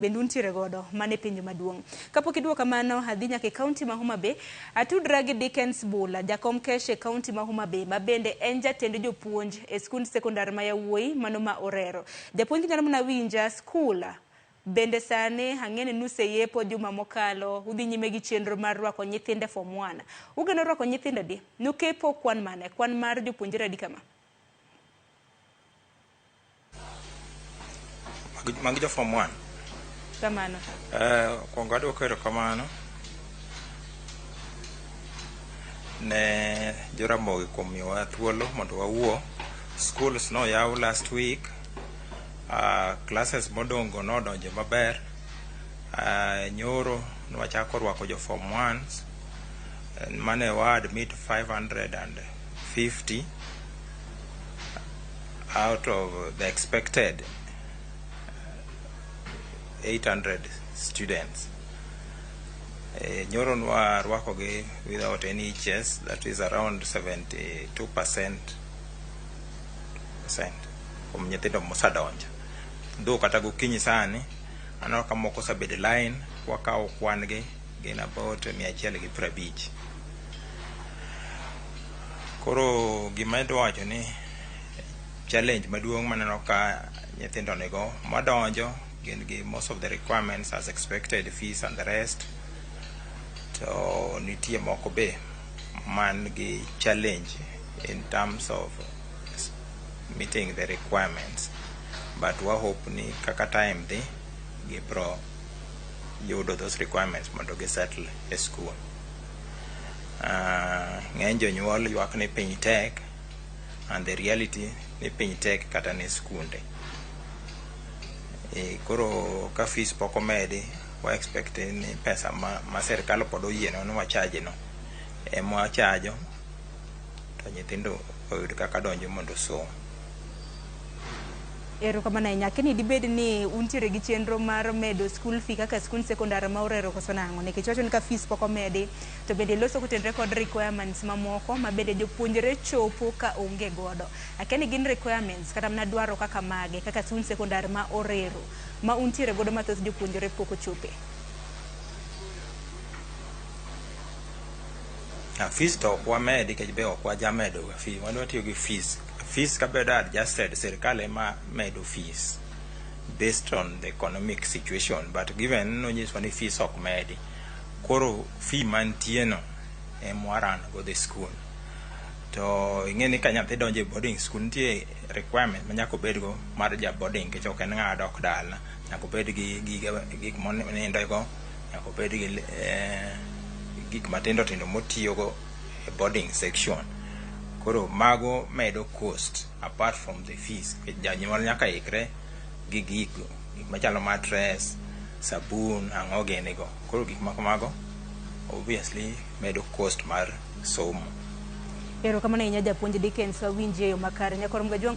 Bende untiere godo? Mano e penjo maduong'. Kapok iduoka mano, adhi nyaka e kaunti ma Homa Bay. Atudra gi Dickens Bula, jakom KESH e kaunti ma Homa Bay, ma bende en jatend jopuonj e skund sekondar ma yawuoyi mano ma Orero. Japuonj nyalo mana winja skul bende sani ang'e ni nuseyepo juma mokalo, udhi nyime gi chenro mar rwako nyithindo e form 1. Ugeno rwako nyithindo adi? Nukepo kwan mane? Kwan mar jopuonjre adi kama? Magi jo form 1. Kamano. Kuongo aduoko erokamano ne Joramogi kuom miyowa thuolo mondo wawuo. Schools noyaw last week. Classes modong' go nodonjo maber. Nyoro nwachako rwako jo form 1s mane wa admit 550 out of the expected 800 students. Nyoro nwarwakogi without any hitches, that is around 72% percent kuom nyithindo mosedonjo. Though kata gokinyi sani aneno ka moko osebedo e line kwakawo kwan gi gin about 150. Koro gima idwa wacho ni challenge maduong' maneno ka nyithindo nigo madonjo gin gi most of the requirements as expected, fees and the rest, to nitie moko be man gi challenge in terms of meeting the requirements, but wa hope ni kaka time dhi gibro yudo those requirements mondo gi settle e school. Ng'eny jonyuol ywak ni piny tek, and the reality ni piny tek kata ne skunde. Koro ka fees pok omedi, wa expect ni pesa ma sirkal pod oyienwa ni wacharge no ema wachajo to nyithindo oyud kaka donjo mondo osom. Erokamano ahinya. Lakini dibed ni untiere gi chenro mar medo school fee kaka skund sekondar ma Orero koso nang'o? Nikech wacho ni ka fees pok omedi to bende loso kotenore kod requirements mamoko ma bende jopuonjre chopo ka onge godo. Akia ni gin requirements kata mana dwaro kaka mage kaka skund sekondar ma Orero ma untiere godo ma thoth jopuonjre pok ochope. Fees to ok wamedi nikech be ok wajamedo ga fees. Wan watiyo gi fees. Fees kabedo adjusted, sirkal ema medo fees based on the economic situation, but given nonyiswa ni fees ok medi, koro fee mantie no ema wa run go the school. To ing'e ni ka nyathi donjo e boarding school, nitie requirement ma nyaka obedgo mar ja boarding nikech ok en ng'ama dok dala. Nyaka obed gi gige gik monindego, nyaka obed gi gik matindo tindo motiyogo e boarding section. Koro mago medo cost apart from the fees. Nikech janyuol nyaka ikre gi gigo, gik machalo mattress, sabun, ang'o gini go. Koro gik ma kamago obviously medo cost mar somo. Erokamano ahinya, japuonj Dickens, wawinji e yo makare. Nyakwar Mgajwang'.